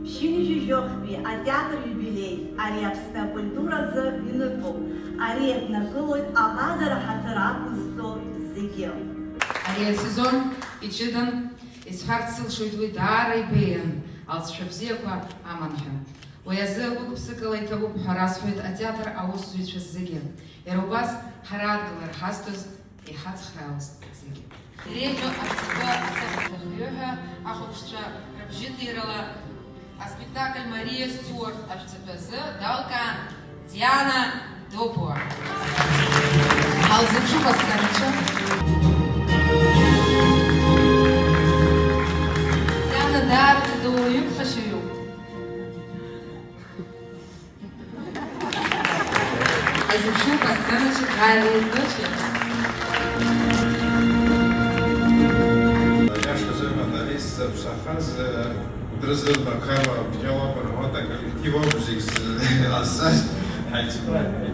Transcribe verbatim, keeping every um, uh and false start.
Ԥшьынҩажәи жәохәтәи атеатр иубилеи ари Аԥсны акультуразы иныҟәоуп. Ари иаднакылоит аҟазара ҳаҭыр ақәызҵо зегьы. Ари асезон иҷыдан, исҳәарц сылшоит, уи даара ибеиан, алҵшәа бзиақәа аман ҳәа. Уи азы гәык-ԥсыкала иҭабуп ҳәа расҳәоит атеатр аусзуҩцәа зегьы. Иара убас ҳара адгылара ҳазҭоз, иҳацхраауаз зегьы. Иреиӷьу абзиақәа асахьаҭыхҩы ҳәа ахәаԥшцәа рыбжьыҭирала аспектакль Мария Стюарт ашәҵатәы азы далкаан Диана Допуа. Ҳалзыԥшуп асценаҿы. Диана даараӡа дуаҩы ԥхашьаҩуп. Ҳазыԥшуп асценаҿы Галиа Доча. Иашазы, Маҭари ззаԥсахаз, Дрызылба Қарлаа бџьалаба, Рамада коллектив ауп зегь зы-, ҟазҵаз, ҳаицхрааит.